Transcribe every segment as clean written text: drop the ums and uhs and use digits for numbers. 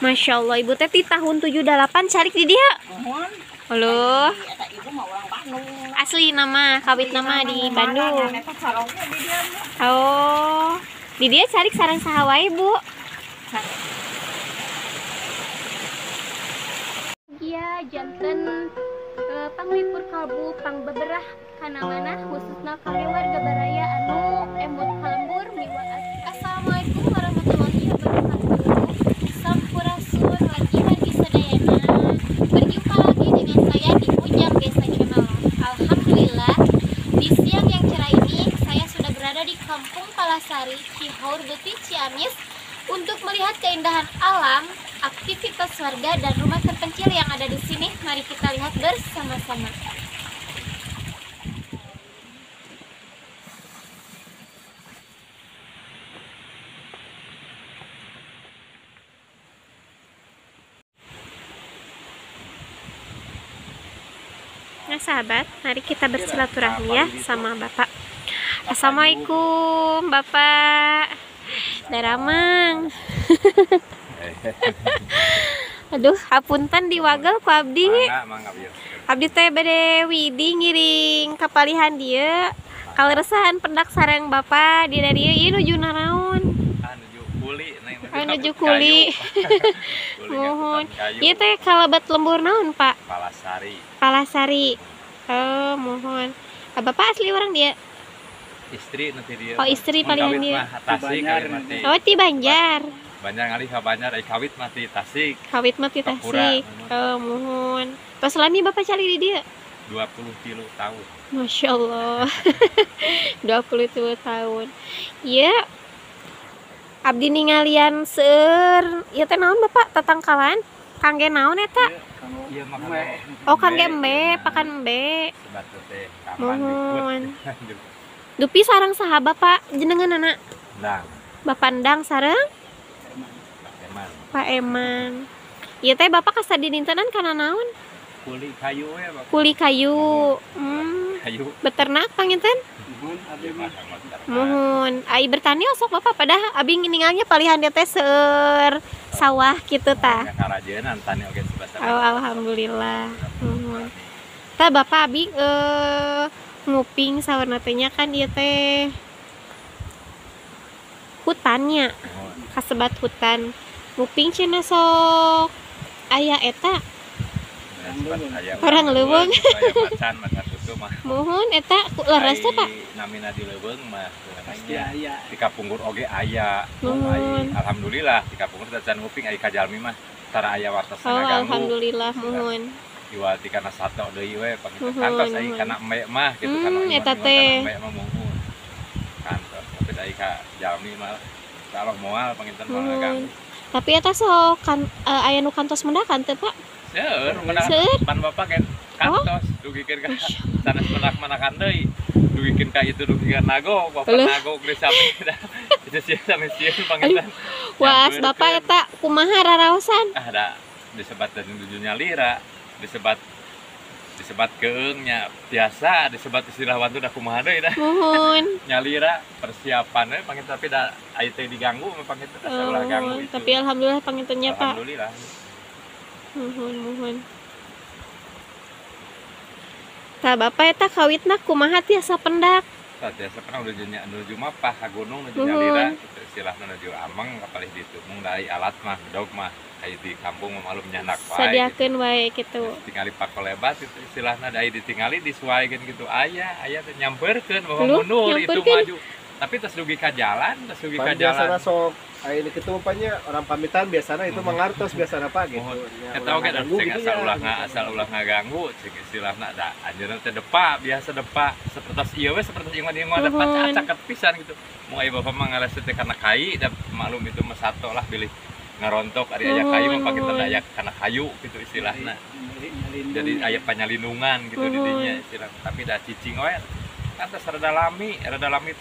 Masya Allah, ibu teh di tahun 78 calik di dia. Muhun. Halo. Eta ibu mah orang Bandung. Asli nama, kawit nama di Bandung. Eta carongnya di dia mah. Oh, di dia calik sareng saha wae, Bu? Iya, janten panglipur kalbu pangbeberah kana manah khususna kangge warga baraya anu emut kalembur miwa. Assalamualaikum warahmatullahi wabarakatuh. Sampurasun wargi-wargi sadayana. Berjumpa lagi dengan saya di Ujang Desa Channel. Alhamdulillah, di siang yang cerah ini saya sudah berada di Kampung Palasari, Cihaurbeuti, Ciamis untuk melihat keindahan alam, aktivitas warga dan rumah terpencil yang ada di sini. Mari kita lihat bersama-sama. Nah sahabat, mari kita bersilaturahmi ya sama Bapak. Assalamualaikum Bapak. Daramang. Aduh, hapunten diwagel ku abdi. Abdi teh bade widi ngiring kapalihan dieu. Kaleresan pendak sareng Bapak di dieu ieu nuju naraon? Nuju kuli, nuju kuli. Muhun. Ieu teh kalebat lembur naon, Pak? Palasari. Palasari. Oh, muhun. Bapak asli orang dia? Istri nanti dia. Oh, istri palihan dia. Tasik, mati. Oh, ti Banjar. Banjar ngalih ka Banjar, ai kawit mati Tasik. Kawit mati Tasik. Oh, muhun. Tos lami Bapak cari di dia? 23 tahun. Masya Allah. 22 tahun. Iya. Abdi ningalian seueur. Ieu teh naon Bapak? Tatangkalan? Kangge naon eta? Iya, makan. Oh, kangge embe, pakan embe. Muhun. Dupi sareng saha Bapak jenengan anak? Ndang. Bapak Ndang sareng? Pak Eman. Pak Eman. Ieu teh Bapak kasadidintenan kana naon? Kuli kayu we, Bapak. Kuli kayu. Kayu. Beternak panginten? Muhun abdi mah. Muhun. Ai bertani osok Bapak padahal abi ningalnya palihan dia teh seueur sawah kitu tah. Karajenan tani oge sebasa. Oh, alhamdulillah. Muhun. Tah Bapak abi nguping sawarna teh nya kan ieu teh hutannya. Kasebat hutan. Nguping cenah sok aya eta. Orang leuweung. Macan, macan tutu mah. Muhun eta leres teh Pak. Namina di leuweung mah pasti aya. Di kapungkur oge aya. Alhamdulillah di kapungkur tacan nguping ai ka jalmi mah tara aya wartos oh, ngaganggu. Alhamdulillah muhun. Iwal ti kana sato deui we panginten kantos ai kana embe mah kitu kana eta teh. Embe mah muhun. Kantos tapi ai ka jalmi mah insyaallah moal panginten moal ngaganggu. Tapi eta sok kan aya nu kantos mendakan teh Pak? Seueur, mendakan pan bapak kan kantos dugikeun ka sanes mendak-mendakan deui. Dugikeun ka itu dugikeun nagog, bapak nagog geus sami dah. Itu sieun sami sieun panginten. Wah, bapak eta kumaha raraosan? Ah, da disebat nuju nyalira, disebat keung nya biasa, disebat istilah wantu da kumaha deui dah. Muhun. Nyalira persiapan we panginten tapi da aya teh diganggu mah panginten asa ulah ganggu itu. Tapi alhamdulillah pangintennya Pak. Alhamdulillah. Muhun, muhun. Tah Bapak eta kawitna kumaha tiasa pendak? Tah tiasa pendak nuju mapah ka gunung nuju nyalira kitu istilahna nuju ameng kapalih ditu mung da alat mah bedog mah aya di kampung mah malum nyandak wae. Sadiakeun wae kitu. Tingali pakolebat itu istilahna da ditingali disuaikeun kitu aya aya teh nyamperkeun bahwa mundur itu maju. Tapi tos dugi ka jalan, tos dugi ka jalan. Biasana sok aya kitu panya orang pamitan biasana itu mangartos biasana Pak gitu. Eta oge da cek asal ulah ngaganggu cek istilahna da anjeunna teh depa biasa depa sapertos ieu we sapertos ieu mah depa caket pisan gitu. Mun aya bapak mah ngales teh kana kai da maklum itu mah sato lah bilih ngarontok ari aya kayu mah pakai aya kana kayu gitu istilahna. Jadi aya panyalindungan gitu di dinya istilah tapi da cicing we atas rada lami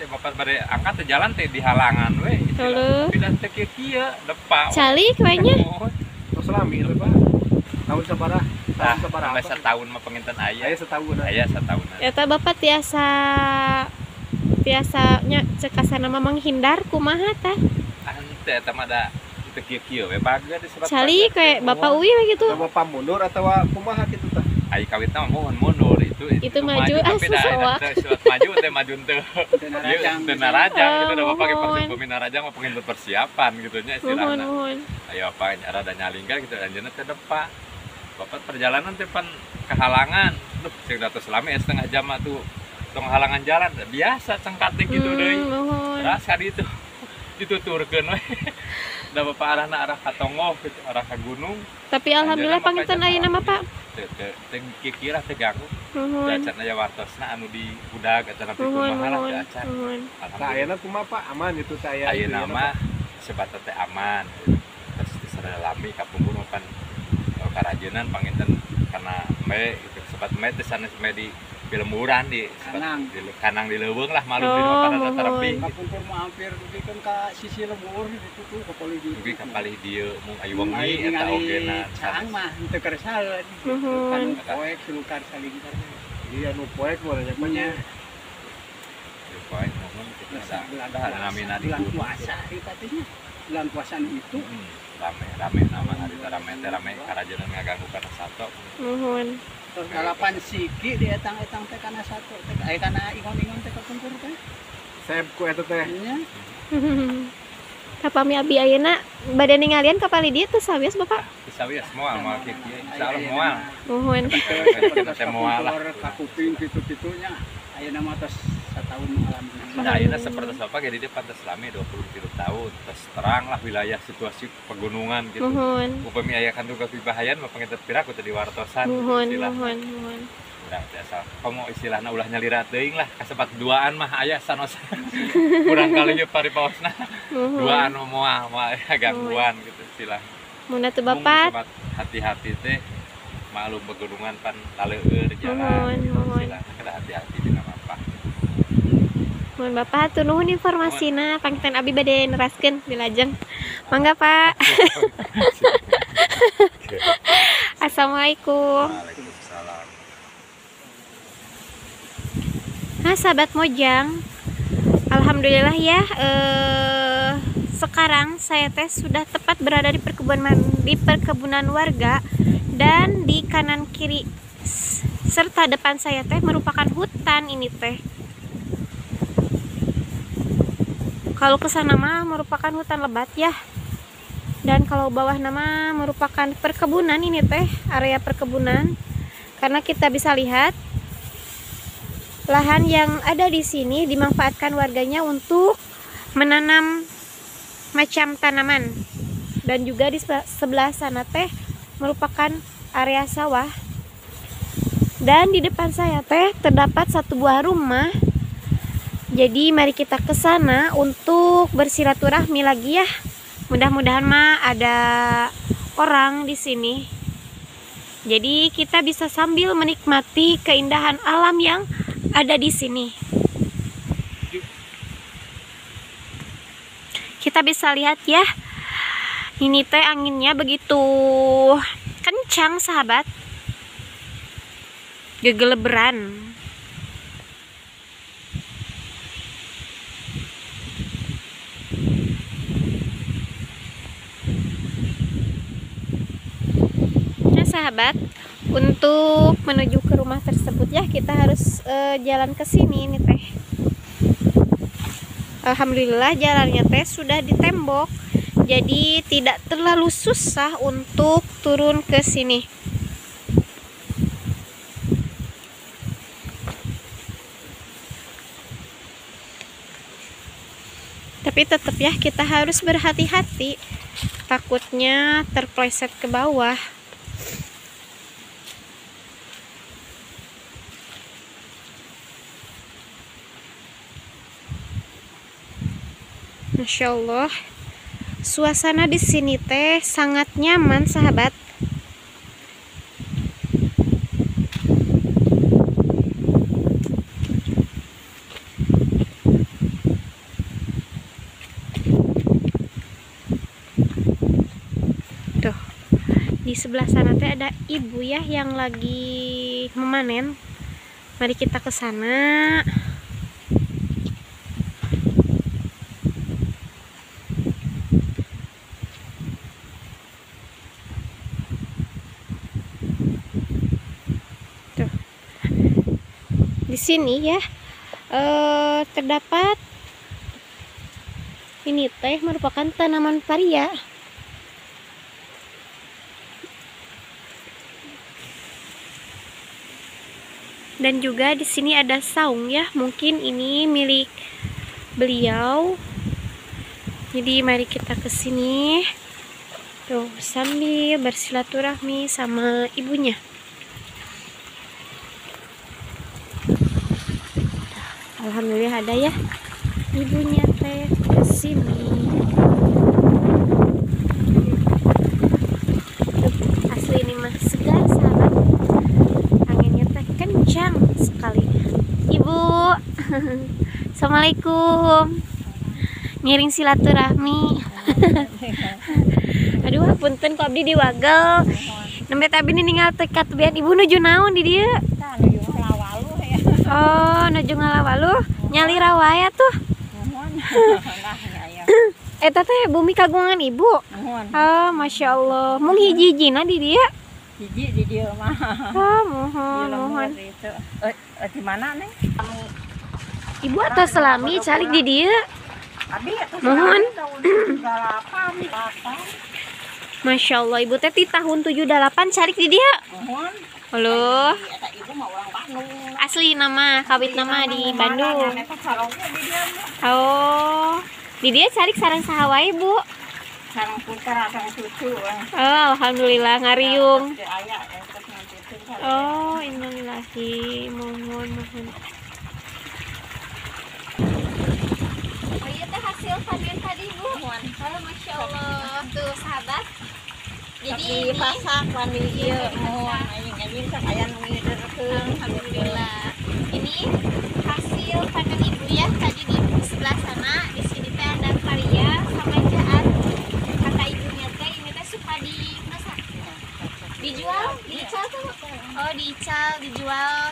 teh bapak bade angkat teh jalan teh di halangan we istilah. Tapi da teh kieu depa. Calik we nya. Tos lami teh Pak. Tahun sabaraha? Tahun sabaraha? Sampai setahun mah panginten aya. Aya setahun. Aya setahunan. Eta bapak tiasa nya cek kasana mah menghindar kumaha tah? Henteu eta mah da Teu kieu-kieu we bager di sebat. Cali kayak Bapak uwi we gitu. Atau Bapak mundur atau kumaha kitu tah? Ai kawitna mah mohon mundur itu maju tapi da sebat maju teh maju teu. Teu narajang gitu da Bapak ge upami narajang mah pengen persiapan gitu nya istilahna. Ayo apa rada nyalinggar gitu anjeunna teh depa. Bapak perjalanan teh pan kehalangan. Duh cek da tos lami setengah jam atuh tong halangan jalan biasa cengkat teh kitu deui. Terus ka ditu dituturkeun we. Da Bapak arahna arah ka Tonggoh gitu, arah ka gunung. Tapi alhamdulillah panginten ayeuna mah Pak. Teu teu kira teu ganggu. Da acan aya wartosna anu di budak acan nepi kumaha lah teu acan. Tah ayeuna kumaha Pak? Aman itu teh aya. Ayeuna mah sebat teh aman. Terus sarada lami kapungkur mah pan karajenan panginten kana me gitu sebat me teh sanes me di lemburan di kanang di leuweung lah malum di pada terepi kapungkur mah hampir dugikeun ka sisi lembur ditu tuh ka palih dieu dugi ka palih dieu mung ayu wengi eta ogena caang mah henteu kersaeun kan poek sulukar salingkar iya nu poek mah nya nya poek mohon kita namina di bulan puasa eta teh nya bulan puasa itu rame-rame nama harita rame teh rame karajenan ngaganggu kana sato nuhun. Terus 8 siki di etang-etang teh kana satu teh aya kana ingon-ingon teh kapungkur teh. Sep ku eta teh. Nya. Kapami abi ayeuna bade ningalian ka palih dieu teu sawios Bapak? Teu sawios moal moal kieu kieu insyaallah moal. Nuhun. Teh moal lah ka kuping kitu-kitu nya. Ayeuna mah tos satahun alhamdulillah. Nah, ayeuna sapertos Bapak ge di dieu pantes lami 23 tahun. Terus terang lah wilayah situasi pegunungan gitu. Nuhun. Upami aya kandung kapibahayan mah panginten piraku teh diwartosan gitu istilahna. Nuhun, nuhun. Urang teh asal komo istilahna ulah nyalira teuing lah kasepat duaan mah aya sanos. Kurang kali ge paripaosna. Duaan mah moal moal aya gangguan gitu istilah. Mun atuh Bapak hati-hati teh maklum pegunungan pan laleueur jalan. Nuhun, istilahna kedah hati-hati dina mapah. Mun Bapak hatur nuhun informasina panginten abi bade neraskeun dilajeng. Mangga Pak. Assalamualaikum. Waalaikumsalam. Nah, sahabat Mojang, alhamdulillah ya, sekarang saya teh sudah tepat berada di perkebunan warga dan di kanan kiri serta depan saya teh merupakan hutan ini teh. Kalau ke sana mah merupakan hutan lebat ya. Dan kalau bawah nama merupakan perkebunan ini teh, area perkebunan. Karena kita bisa lihat lahan yang ada di sini dimanfaatkan warganya untuk menanam macam tanaman. Dan juga di sebelah sana teh merupakan area sawah. Dan di depan saya teh terdapat satu buah rumah. Jadi mari kita ke sana untuk bersilaturahmi lagi ya. Mudah-mudahan mah ada orang di sini. Jadi kita bisa sambil menikmati keindahan alam yang ada di sini. Kita bisa lihat ya. Ini teh anginnya begitu kencang sahabat. Gegeleberan. Sahabat, untuk menuju ke rumah tersebut ya kita harus jalan ke sini nih teh. Alhamdulillah jalannya teh sudah ditembok, jadi tidak terlalu susah untuk turun ke sini. Tapi tetap ya kita harus berhati-hati, takutnya terpleset ke bawah. Masya Allah, suasana di sini teh sangat nyaman sahabat. Tuh, di sebelah sana teh ada ibu ya yang lagi memanen. Mari kita ke sana. sini ya terdapat ini teh merupakan tanaman paria. Dan juga di sini ada saung ya, mungkin ini milik beliau. Jadi mari kita ke sini. Tuh, sambil bersilaturahmi sama ibunya. Alhamdulillah ada ya ibunya teh ke sini. Tuh, asli ini mah segar sahabat. Anginnya teh kencang sekali. Ibu, assalamualaikum. Ngiring silaturahmi. Aduh, punten ku abdi diwagel. Nembe teh abdi ninggal teh katubian ibu nuju naon di dieu? Tah nuju ngalawaluh ya. Oh, nuju ngalawaluh, nyalira wae tuh. Nuhun. Nah, nya. Eta teh bumi kagungan ibu. Nuhun. Oh, Masya Allah. Mung hiji-hijina di dieu? Hiji di dieu mah. Oh, muhun, muhun. Di mana neng? Ibu atau selami calik di dieu? Abi atuh Muhun. tahun 78. Masya Allah, ibu teh di tahun 78 calik di dieu. Muhun. Halo. Eta ibu mah orang Bandung. Asli nama, kawit nama di Bandung. Eta sarongnya di dieu mah. Oh, di dieu calik sareng saha wae, Bu? Sareng putra, sareng cucu. Oh, alhamdulillah ngariung. Teu aya eta cucu. Oh, innalillahi, mohon mohon. Oh iya teh hasil panen tadi, Bu. Muhun. Oh, Masya Allah. Tuh, sahabat. Jadi Jadi ini pasak mandi ieu muhun anjing-anjing sok aya nu ngiderkeun. alhamdulillah. Ini hasil panen ibu ya tadi di sebelah sana. Di sini teh ada paria sama jaat. Kata ibunya teh ini teh suka dimasak, dijual, diical tuh. Oh, diical, dijual,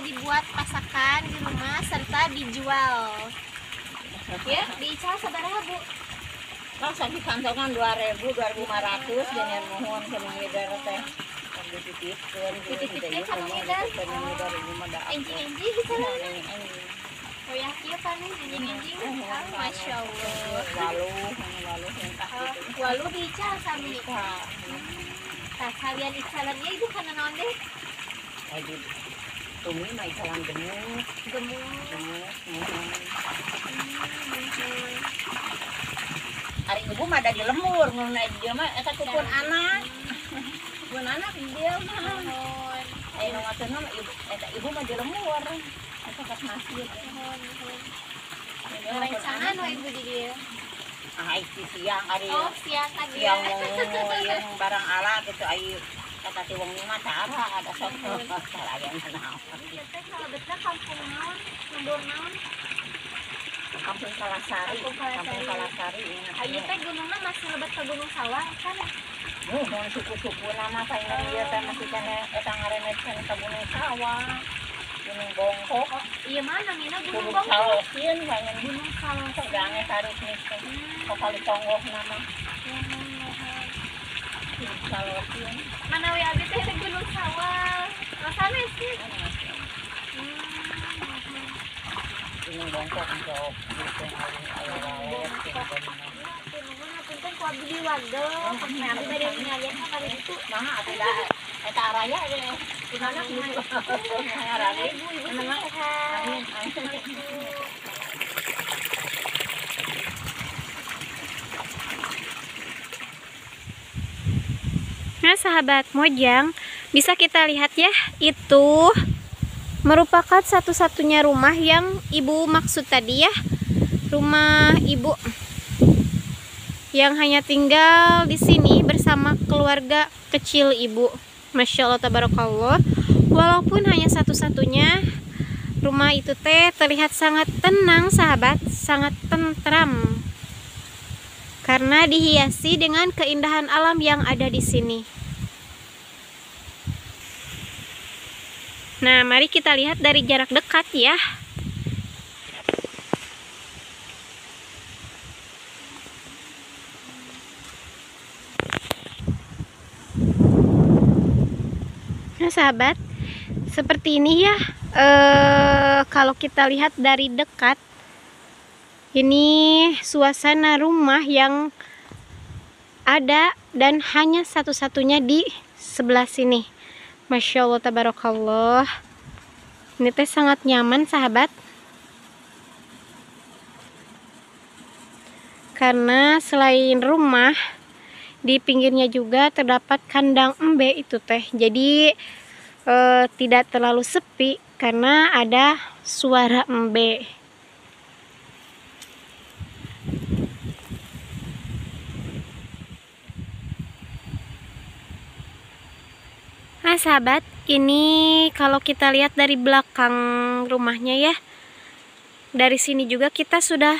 dibuat pasakan di rumah serta dijual. Ya, diical sabaraha, Bu? Langsung dikantongan 2000, 2500 dengan muhun ke ngider teh. Dititipkeun, Dititipkeun ka nu ngider. Enjing-enjing gitu lah. Oh ya, kieu panen enjing-enjing. Ah, Masya Allah. Waluh, waluh entah gitu. Waluh diical sami. Tah kalian icalannya ibu kana naon deh? Aduh. Tumi mah icalan gemuk, Gemuk. gemuk, muhun. Ari ibu mah ada di lembur, mun di dieu mah eta kupun anak. Kupun anak di dieu mah. Muhun. Aya nu ngaturna mah ibu, eta ibu mah di lembur. Eta ka masjid. Muhun, muhun. Rencangan we ibu di dieu. Ah, isi siang ari. Oh, siang tadi. Siang mau yang barang alat gitu ai kata si wong mah tara ada sok tara aya naon. Ieu teh kalebetna kampung naon? Lembur naon? Kampung Kalasari, Kampung Kalasari. Kampung Kalasari. Ayeuna teh gunungna masih lebet ka Gunung Sawah kan? Muhun suku-suku nama palingan ieu teh masih keneh eta ngaranna keneh ka Gunung Sawah. Gunung Bongkok, Oh, iya mah namina Gunung Gunung Bongkok. Salosin, palingan Gunung Salosin. gange tarik nih teh. Kali tonggoh nama Muhun, muhun. Gunung Salosin. Manawi abdi teh di Gunung Sawah. Rasana sih. Gunung Bongkok jauh gitu alun-alun Nuhun hapunten ku abdi diwagel. Nah, abdi bade ningalian ka kali ditu. Mah atuh da eta araya ge. Di mana gitu. Araya. Ibu, ibu sehat. Amin. Amin. Nah, sahabat Mojang, bisa kita lihat ya, itu merupakan satu-satunya rumah yang ibu maksud tadi ya. Rumah ibu yang hanya tinggal di sini bersama keluarga kecil ibu. Masya Allah, tabarakallah. Walaupun hanya satu-satunya, rumah itu teh terlihat sangat tenang sahabat, sangat tentram. Karena dihiasi dengan keindahan alam yang ada di sini. Nah, mari kita lihat dari jarak dekat ya. Nah, sahabat, seperti ini ya Kalau kita lihat dari dekat, ini suasana rumah yang ada dan hanya satu-satunya di sebelah sini. Masya Allah, tabarakallah. Ini teh sangat nyaman sahabat, karena selain rumah, di pinggirnya juga terdapat kandang embe itu teh. Jadi tidak terlalu sepi karena ada suara embe. Nah sahabat, ini kalau kita lihat dari belakang rumahnya ya, dari sini juga kita sudah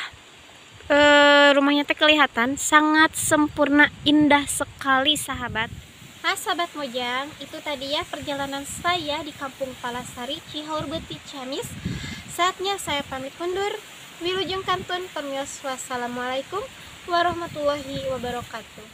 rumahnya teh kelihatan sangat sempurna, indah sekali sahabat. Nah sahabat Mojang, itu tadi ya perjalanan saya di Kampung Palasari, Cihaurbeuti, Ciamis. Saatnya saya pamit mundur. Wilujeng kantun pamios, wassalamualaikum warahmatullahi wabarakatuh.